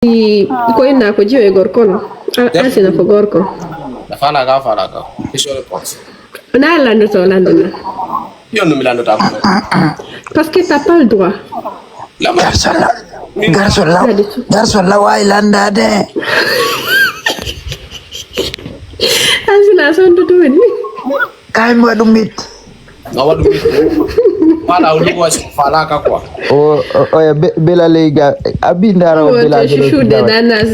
ko inna ko jiwe gorko no asina ko gorko fala ga question réponse na lando to lando yo no mi lando ta parce que t'as pas le droit garçon la way landa de asina son to ni kay mo dum mit nga wadu mit fala lu ko fala ka quoi bela lega abindara bela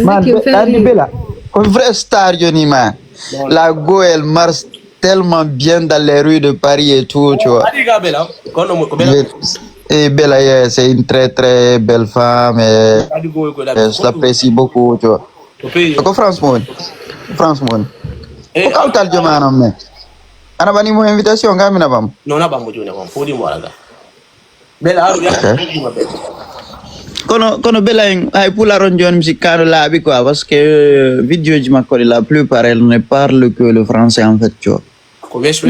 man andi bela un vrai star Johnny man la go elle marche tellement bien dans les rues de Paris et tout tu vois et Bella c'est une très très belle femme et je l'apprécie beaucoup tu vois ko France mon ko kawtal jomanam me ana bani mo invitation ngamina bam non na bam joni bam fodi mo wala Bella aru ya kono Bella ay pula ron jon mi kanu labi quoi parce que vidéo ji makko la plupart elle ne parle que le français en fait tu vois ko wesu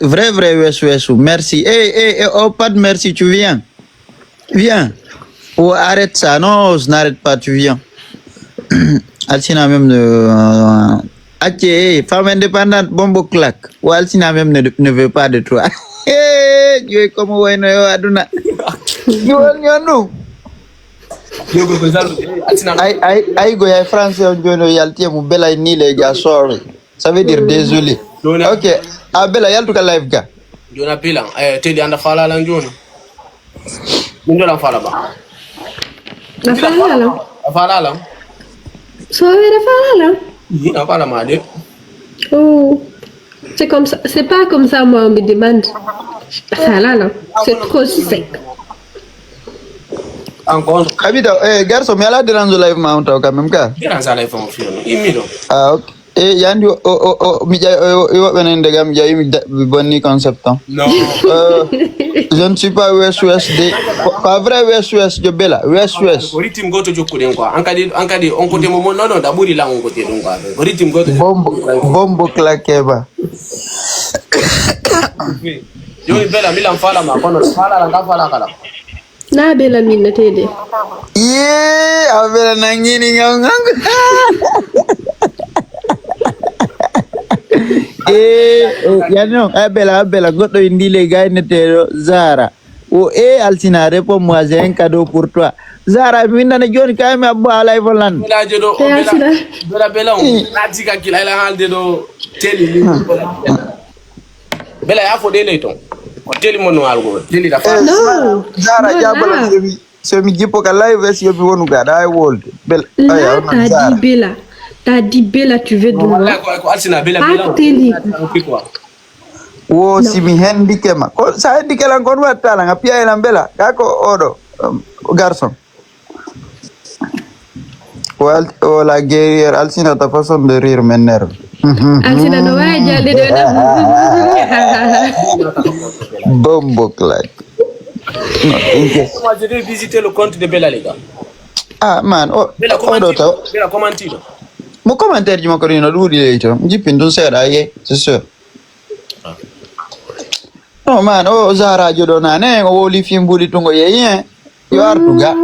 vrai wesu merci oh pas de merci tu viens ou arrête ça non je n'arrête pas tu viens Alcina même femme indépendante bombo claque ou Alcina même ne veut pas de toi Dieu comme wayno yo aduna ñonu yogo ko zalu ay go ya français on jono yalti mu Bella ni les gars sorry ça veut dire désolé OK Bella yaltu ka live ga jona pilan tedi anda fala lan joni min dola fala ba fala lan so vera fala ni fala ma de oh c'est comme ça c'est pas comme ça moi on me demande fala lan c'est trop sec encore habita garçon mais la dérange live ma on ta quand même ka dérange live on fi no imido OK yandi mi yo benen de gam jayi mi bonni concept non je ne suis pas west pas vrai west de Bella west ko ritim goto jokkude quoi ankadi on côté mo non da buri la on côté dum quoi ko ritim goto bombo claqué ba yo Bella milan fala ma kono fala la ga fala kala na Bella minna tede Bella nangini ngang yano Bella goddo indi le gaynete Zara Alcina répond moi j'ai un cadeau pour toi Zara minna ne joni kay mi abbo alay volan la jedo Bella on natika kila ila halde do teli Bella ya fo de leyton teli mo no algo teli da fa non Zara jabala semi jippo ka live si yobi wonu ga da wolde Bella t'as dit Bella tu veux de moi Alcina Bella quoi wo simi handike ma ko sa handike lan kon wattala nga piya elan Bella kako odo garçon la guerrière Alcina ta façon de rire m'énerve Alcina no way jalde de bombo claque moi je vais visiter le compte de Bella les gars man Bella commenti mo commentaire ji makko no dudi leyto jippin dun seeda ye c'est sûr no man Zara jodo nane o woli fi mbuli tungo yeyen yo artuga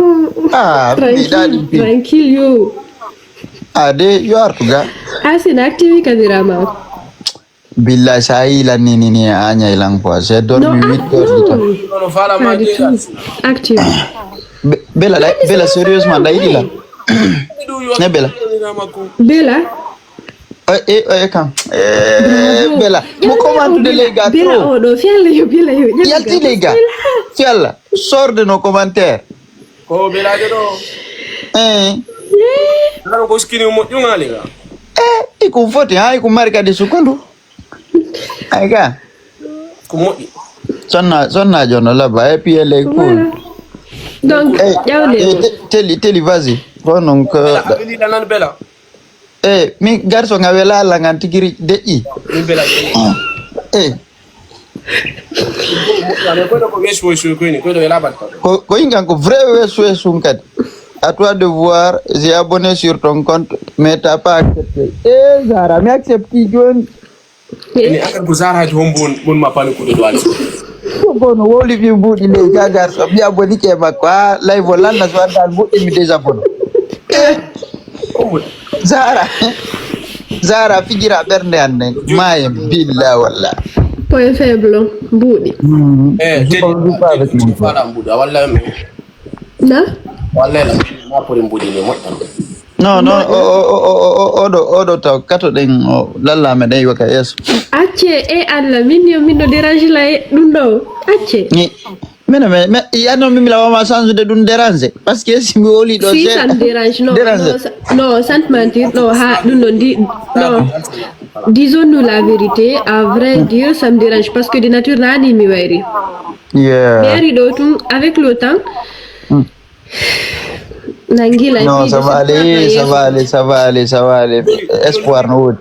tranquille yo ade yo artuga asina active kadirama billahi saila nini anya ilang po j'ai dormi 8 heures de temps non fala ma active Bella sérieusement daidi la ne Bella quand Bella mo comment de les gars Bella do fiala yo yalti les gars fiala sors de nos commentaires ko Bella do non ko skini mo yunga les gars iku vote iku marca de secondo aiga ko sonna jono la ba et puis elle est cool donc teli vas-y donc Bella mi garçon ngawela la ngantigiri de Bella ko ingan ko vrai wesu kat à toi de voir j'ai abonné sur ton compte mais t'as pas accepté Zara mi accepti jon ni akar ko Zara bon ma pale ko do alsi bon woli bi budi le garçon bi abonné ke ma quoi live lan na so dal bu mi déjà bon Zara fijira bernde ande maye billah walla point faible mbudi te fara mbudi walla na walla la ma pour mbudi ni motta non odo taw kato den lalla me dey waka yeso acce e alla minno dérange la dum do acce ni mena me yano mi la wama change de dun déranger parce que si mi woli do si ça me dérange non sans mentir non ha dum non disons-nous la vérité à vrai dire ça me dérange parce que de nature nani mi wayri mais do tum avec le temps Nangila non ça va aller espoir no wodi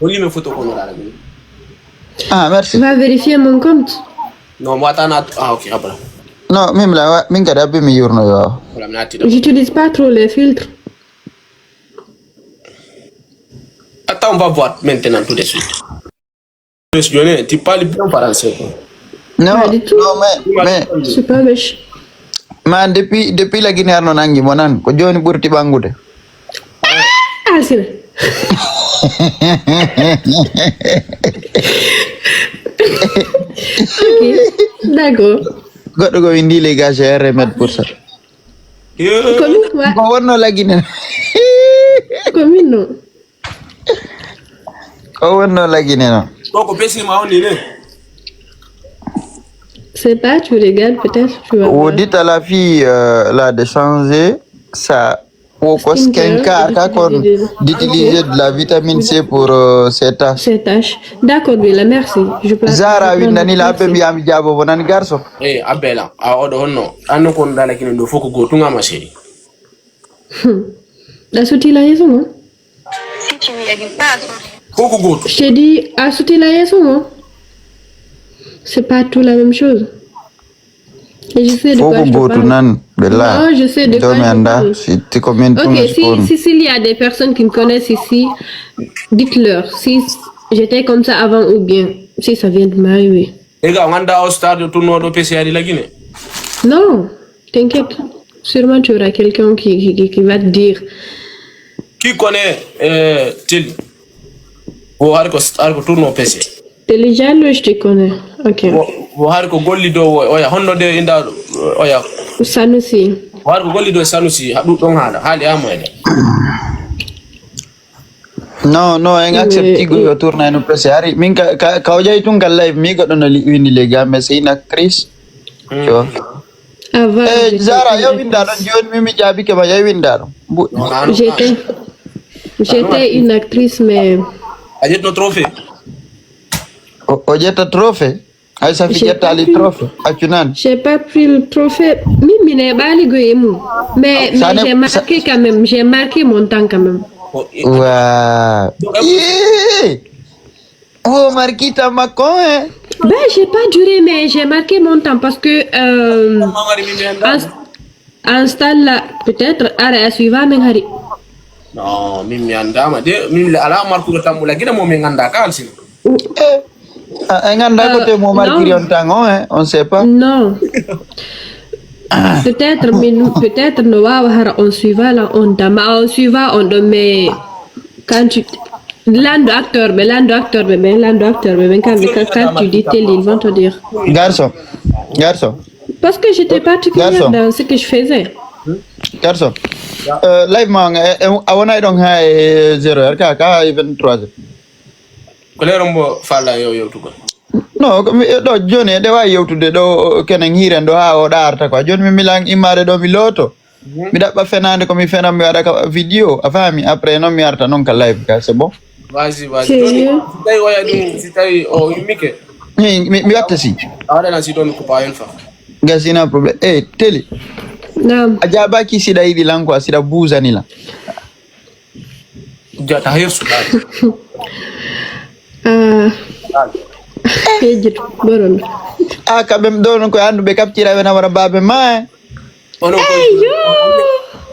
Oli me photo ko la Guinée. Ah merci. Va vérifier mon compte. Non, moi t'en as OK, après. Non, même là min kada be mi yurno yo. J'utilise pas trop les filtres. Attends, on va voir maintenant tout de suite. Tu parles bien français. Non, mais c'est pas méchant. Man depuis la Guinée arno nangi monan ko joni burti bangude. Ah c'est ok, d'accord. Goddo go windi les gars j'ai remède pour ça. Ko wonno la Guinée. Commune non. Ko wonno la Guinée non. Ko pesi ma woni ne. C'est pas, tu regardes peut-être, tu vas. Vous dites à la fille là de changer ça au d'utiliser de la vitamine C pour ses tâches. Ses tâches. D'accord, Bella, merci. Je place. Zara windani la be mi am jabo bonan garso. Abela, a odo honno. Anno kon dala kine do foko go tunga ma chérie. La souti la raison, non? Si tu n'y arrives pas. Foko go. Je t'ai dit à souti la raison, non? C'est pas tout la même chose. Et je sais de quoi je parle. Non, je sais de quoi je parle. Ok, s'il y a des personnes qui me connaissent ici, dites-leur si j'étais comme ça avant ou bien si ça vient de m'arriver. Les gars, on a au stade tournoi de PCA de la Guinée. Non, t'inquiète. Sûrement tu auras quelqu'un qui va te dire. Qui connaît Tilly? Ou Harko tournoi PCA? Déjà, je te connais. Ok. Harko Golido, oya, Hondo de Inda, oya. Sanusi. Harko Golido Sanusi, Hadu Tonghana, Hali Amwede. Non, en accepti go tourna no pressari. Min ka ojay tun gal live mi godo no wini le gamme c'est une actrice. Tu vois. Avant. Zara yo winda don joni mi jabi ke ba yo winda don. J'étais une actrice mais Ajet no trophée. Ojeta trophée. Ay sa fi jetta li trophée. Akunan. J'ai pas pris le trophée. Mimi ne bali goyemu. Mais j'ai marqué quand même, j'ai marqué mon temps quand même. Wow. Oh, Marquita Macon, hein? Ben, j'ai pas duré, mais j'ai marqué mon temps parce que en stade là, peut-être, à suivant, mais Harry. Non, Mimi Andama, Mimi ala marqué le temps, la Guinée, mon menganda calci. Nganda côté mon marqué en temps, hein? On sait pas. Non. Peut-être nous on suivant là on dama on suivant on met quand tu l'un d'acteur mais quand tu dis tel ils vont te dire garçon parce que j'étais particulière dans ce que je faisais garçon live mang awona donc hay 0 ka 23 Kolerombo falla yo tuko no do joni de wa yewtude do kenen hiren do ha o darta ko joni mi milan imare do mi loto mi dabba fenande ko mi fenam mi wada ka video afami après non mi arta non ka live ka c'est bon vas-y tay waya dum si tay o yimike mi watta si awada na si don ko pa yon fa gasina problème télé naam ajaba ki sida idi lanko sida buzani la jata hirsu boron kabem don ko andu be captira be na wara babe ma ono ko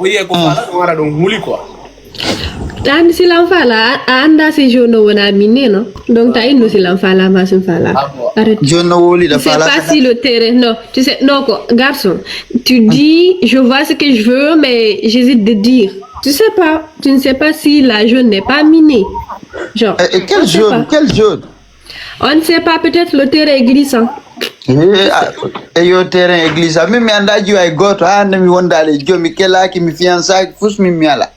wiye ko fala wara don huli ko Tani si l'enfant là, anda si jono wona miné non. Donc t'as une si l'enfant là, ma l'enfant là. Arrête. Jono woli la Tu sais fala. pas si le terrain, non. Tu sais, non, garçon. Tu dis, je vois ce que je veux, mais j'hésite de dire. Tu sais pas, tu ne sais pas si la jaune n'est pas minée. Genre. Quel jaune? Quel jaune? On ne sait pas, peut-être le terrain est glissant. E yo terrain est glissant. Même andaji ay goto ande mi wondale jomi kelaki mi fiança fus mi miala.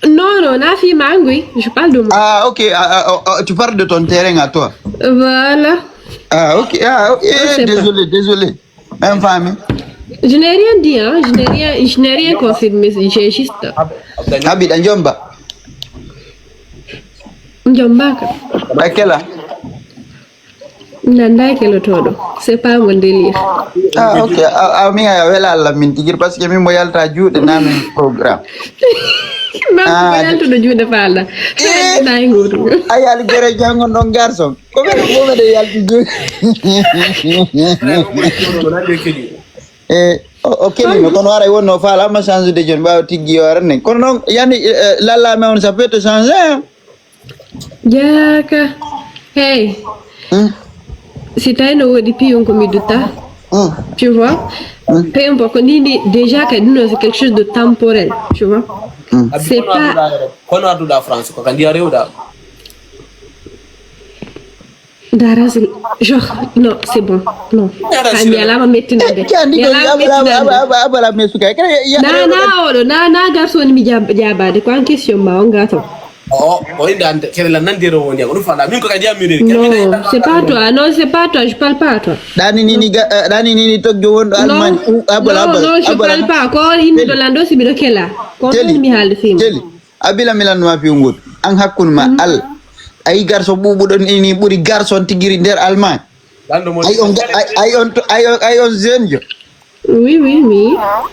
Non, na fi mangui, je parle de moi. Ah OK, tu parles de ton terrain à toi. Voilà. Ah OK, désolé. Même famille. Je n'ai rien dit, hein. Je n'ai rien confirmé. J'ai juste. Habit Njomba. Njombaka. Bakela. Nanda ke lo todo. C'est pas mon délire. Ah OK, mi ya wela la min tigir parce que mi mo yalta juude na min programme. Non, pas tout de juude fala. Na nguru. Ayal gere jango non garçon. Ko be de yalti juude. OK ni ko wara wonno fala ma changer de jeune ba tiggi yorne. Ko non yani lalla me on ça peut te changer. Jaka. Hey. Si tu as une audition comme Duta, tu vois, peu importe, déjà que nous c'est quelque chose de temporel, tu vois. C'est pas. Qu'on la France, qu'on dit genre, non, c'est bon, non. Oh, c'est pas toi, non, c'est pas toi, je parle pas à toi. Dani nini Allemagne. Non, je parle pas. Encore une de l'ando si bien qu'elle a. Abila Milan ma fi ngut. An hakun ma al. Ay garso bubu don ini buri garson tigiri der Allemagne. Ay on jeune. Oui.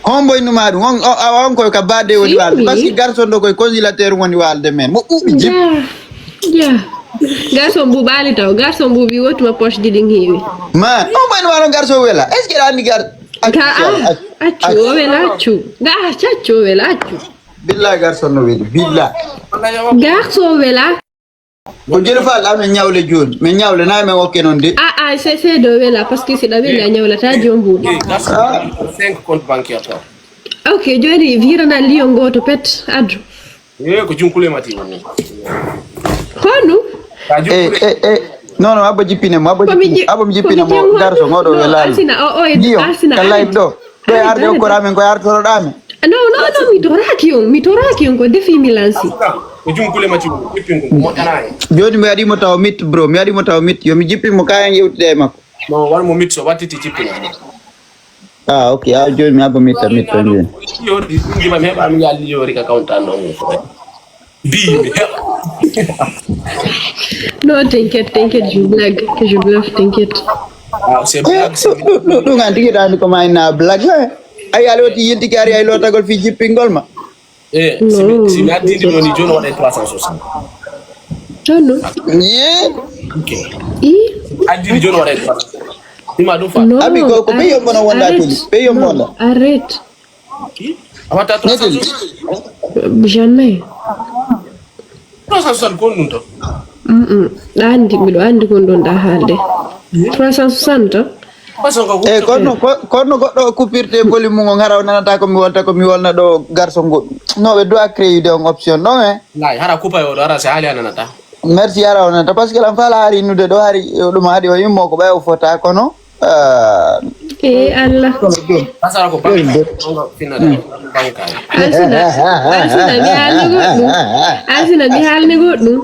On boy no madu on ko ka bade woni wal parce que garçon do koy congélateur woni wal de men mo ubi jip yeah garçon bu bali taw garçon bu bi wotu ma poche di ngiwi ma on boy no wal garçon wela est ce que andi gar accu wela accu billah garçon no weli billah garçon wela ko jël fa la me ñawle joon me ñawle na me woké non de c'est de wela parce que c'est la wela ñawla ta jombu 5 compte bancaire to OK joni virana lion goto pet addu ko junkule mati woni konu non abo jipine mo garso ngodo wela asina ka live do be arde ko ramen ko artoro dame non mi toraki ko defi milansi ko junkule mati jippingo mo tanay joni mi adi mo taw mit bro mi adi mo taw mit yo mi jippi mo kayan yewtude makko no war mo mit so watiti jippina OK joni mi abo mit tan yo di ma heba mi yalli yori ka countant no bi non t'inquiète je bluffe t'inquiète c'est blague do nganti gidani ko mayna blague ay aloti yinti kari ay lotagol fi jippingol ma si mi addi do ni jono wada 360 jono OK addi jono wada 360 ima do fa abi ko be yombo no wonda tuli be yombo la arrête amata 360 jamais 360 ko nunto andi ko don da halde 360 kono goddo coupirte volume mo ngaraw nanata ko mi wolna do garso god no be doit créer des options non lay hara coupa yo do hara se hali anata merci hara onata parce que lam fala hari nude do hari dum hadi o yimmo ko bayo fota kono Allah asara ko banka finada banka asina bi halne goddum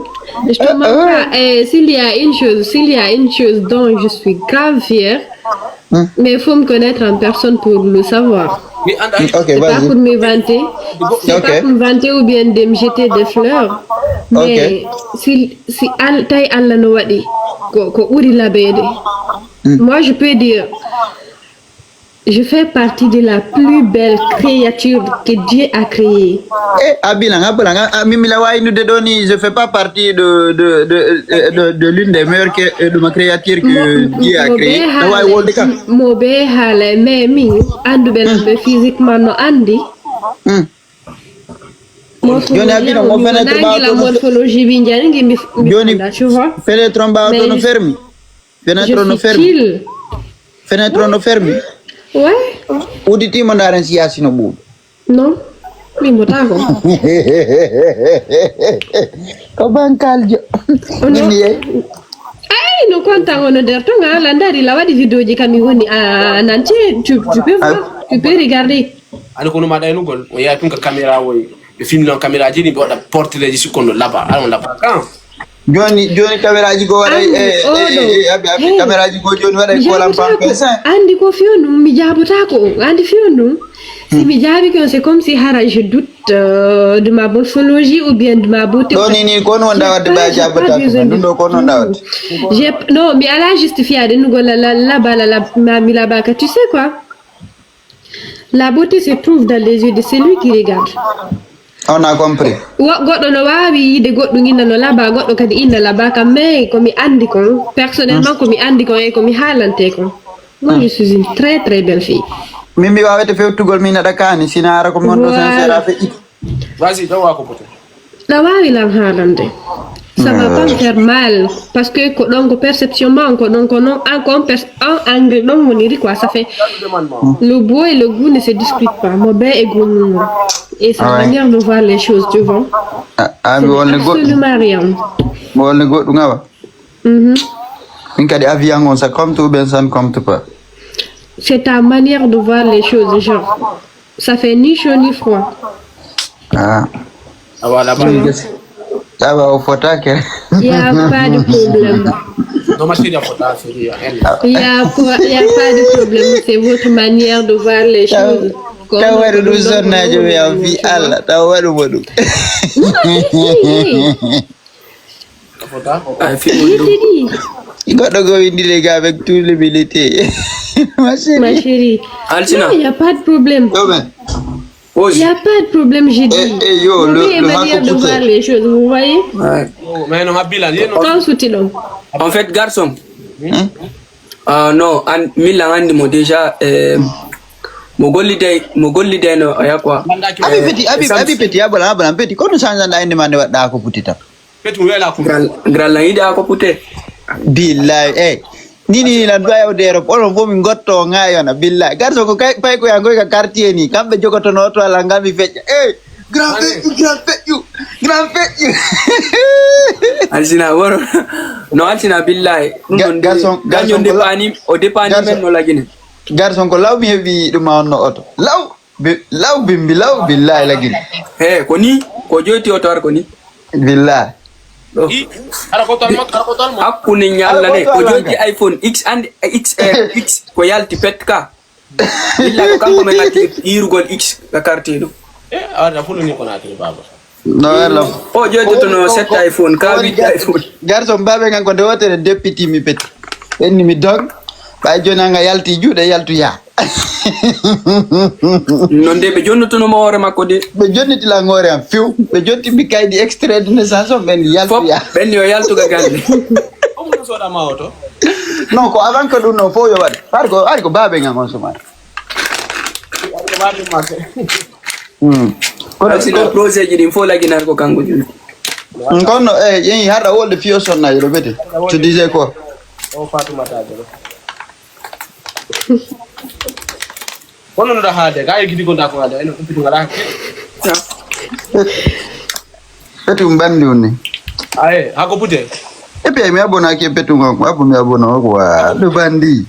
justement s'il y a une chose dont je suis grave fière. Mais il faut me connaître en personne pour le savoir. C'est pas pour me vanter. C'est pas pour me vanter ou bien de me jeter des fleurs. Mais si taille Allah no wadi ko uri labede. Moi je peux dire je fais partie de la plus belle créature que Dieu a créée. Abilang, Mimila Wainou de Doni, je fais pas partie de l'une des meilleures de ma créature que Dieu a créée. Mobe hale me mi andu belambe physiquement no andi. joni abino mo fenêtre ba la morphologie bi njani ngi mi joni tu vois fenêtre ba no fermi fenêtre no fermi fenêtre no fermi ouais uditi mo ndaren siyasi no bu non mi motako ko bankal jo ni ay no konta ono der to ngala ndari la wadi video ji kami woni nanti tu peux voir tu peux regarder ani kono ma dayno gol o ya tun ka caméra woy be film non caméra ji ni be wada portrait ji sikono laba alon laba kan joni caméra ji go wada abi caméra ji go joni wada ko lam pan pesa andi ko fionu mi jabuta ko andi fionu si mi jabi que c'est comme si hara je doute de ma morphologie ou bien de ma beauté ni ko non da wadde ba jabuta ndo ko non da wadde non mais à la justifier de nous la mi la baka tu sais quoi. La beauté se trouve dans les yeux de celui qui regarde. On a compris. Goddo no wawi de goddo nginna no laba goddo kadi inna laba kam mais ko mi andi kon personnellement ko mi andi kon e ko mi halante kon. Moi je suis une très très belle fille. Mimi wawete fewtugol mi nada kani sinara ko mon do sincère fait. Vas-y dawa ko pote. La wawi lam halante. Ça va pas me faire mal parce que donc perception manque donc non en angle non moniri quoi ça fait le beau et le goût ne se discutent pas mauvais et goût et sa manière de voir les choses tu vois absolument rien bon le goût ngawa min kadi avion on ça comme tout ben ça ne compte pas c'est ta manière de voir les choses genre ça fait ni chaud ni froid voilà ça va au photake. Il y a pas de problème. Non, ma chérie, il y a pas de problème, c'est votre manière de voir les choses. Tawaru du zonna je ya fi Allah tawaru bodu. Goddo go windi les gars avec toute l'humilité. Ma chérie. Non, il y a pas de problème. Il n'y a pas de problème, j'ai dit. Yo, le manière de voir les choses, vous voyez? Ouais. Mais non, en fait, garçon. Non, Milan andimo déjà mogolli dai no aya quoi. Abi peti abala peti ko no sanja nda inde mande wadda ko putita. Peti mu wela ko. Gralla ida ko putte. Billahi nini la doya odero on fo mi gotto ngayona billahi garso ko kay pay ko yangoy ka quartier ni kambe jogoto no to ala ngami fecca grand feccu alsina woro no alsina billahi garson de pani o de pani men no lagine garson ko law mi hebi dum no oto law billahi lagine ko ni ko joti oto ar ko ni billahi Akune nyalla ne ko jodi iPhone X and X ko yalti petka illa ko kanko men ngati irugol X ka carte do ada fulu ni ko naati baba no la o jodi to no set iPhone ka wi iPhone garso mbabe ngan ko de wotere deputy mi pet enni mi dog bay jona nga yalti juude yaltu ya non de be jonnoto no mo hore makko de be jonniti la ngore am fiw be jotti mi kaydi extrait de naissance ben yaltu ya ben yo yaltu ga galle o mo so da mawto non ko avant que no fo yo wad ar ko babe ngan on suma ko sino projet ji din fo la ginar ko kango jun ngono yen harda wolde fiyo sonna yo bete tu disais quoi o Fatuma Tajo Kono da hade ga yigi digo ndako hade eno pitu ngara petu mbandi uni aye hako pute epi mi abona ke petu ngako abu mi abona kwa do bandi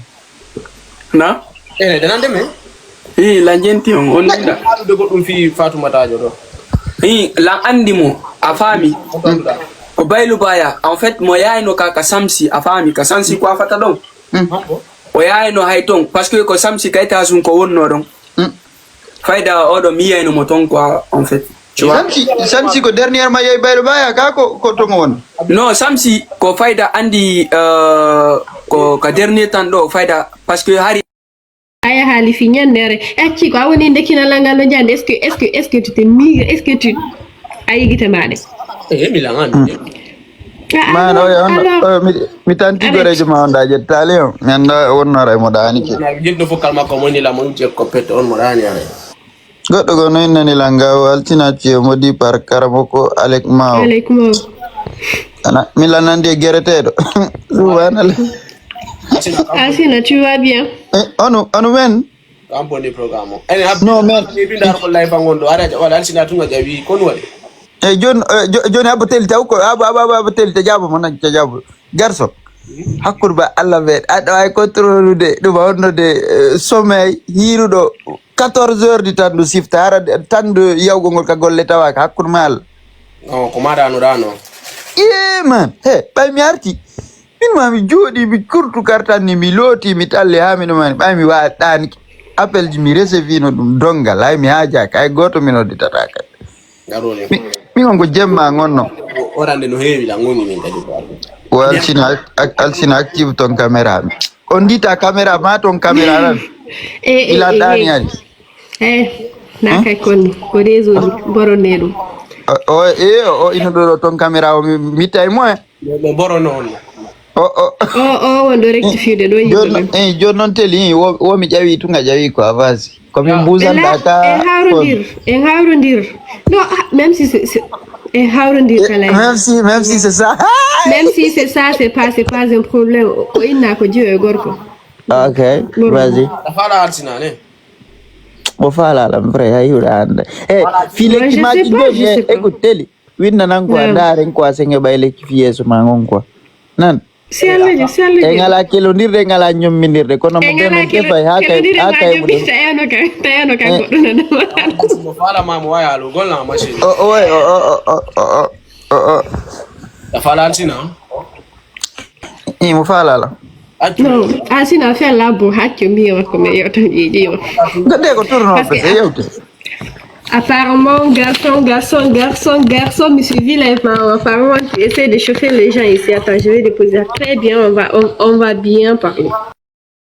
na danande me la jenti on nda de godum fi Fatuma Tajo do la andimo afami ko baylu baya en fait mo yayno ka samsi afami ka samsi ko afata don o yayno hayton parce que ko samsi kayta sun ko wonno don fayda odo mi yayno mo ton quoi en fait tu vois samsi ko dernièrement yay baylu baya ka ko to won non samsi ko fayda andi ko ka dernier temps do fayda parce que hari aya hali fi nyandere acci ko awoni ndekina langalo jande est-ce que tu te migre est-ce que tu ayi gite made mi langani mano mi tanti gore juma onda je talio menda wonnore mo dani ke na jeddo fo kalma ko moni la mon je ko pet on mo dani ale Goɗɗo go no innani langawo altinati e modi par karamoko Alek Mao. Alek Mao. Ana milanandi gereteɗo. Subhanallah. Asina, tu vas bien? Onu men. Amboni programme. No men. Bindar ko live ngondo ara wala alsina tunga jawi kon wadi. Joni abatel taw ko abatel te jabo mon te jabo. Garso. Hakkurba Allah be ado ay contrôle de wonno de sommeil hirudo 14 heures du temps du sifta ara tan de yawgo ngol ka golle tawaka hakkur mal. Non, ko madano dano. Man, bay mi arti. Min mami jodi mi kurtu kartanni mi loti mi talle ha min mani bay mi wa dani appel ji mi recevino dum dongal ay mi haja kay goto min oditata kay. Garole. Mi ngon ko jemma ngonno. Orande no heewi la ngoni min kadi. Alsina active ton caméra. On dit ta caméra ma ton caméra ran. Il a Daniel. Na kay kon ko réseau boronedo. Ino do ton caméra o mi tay mo. No borono on. On doit rectifier de doyi. Jon non teli wo mi jawi tunga jawi ko avance. Comme mbuzan data. En haurondir. Non, même si c'est même si c'est ça. Même si c'est ça, c'est pas un problème. Il n'a que Dieu et gorko. Ok, vas-y. Fala alsina ne. Bo fala la vrai ayuda ande. File ki ma ki be écoute teli. Winna nan ko andare ko asenge bayle ki fieso mangon ko. Nan. Sialle. Ngala kelondirde ngala nyommindirde kono mo ben ke fay hakay tayano ka goddo Mo fala ma mo waya lo golla machine. La fala alsina. Mo fala la. No, asina fait la bo hakki mi wa ko me yoto jiji wa. Gade ko tourno pe yewte. Apparemment, garçon, me suivi là. Apparemment, tu essaies de chauffer les gens ici. Attends, je vais déposer. Très bien, on va bien parler.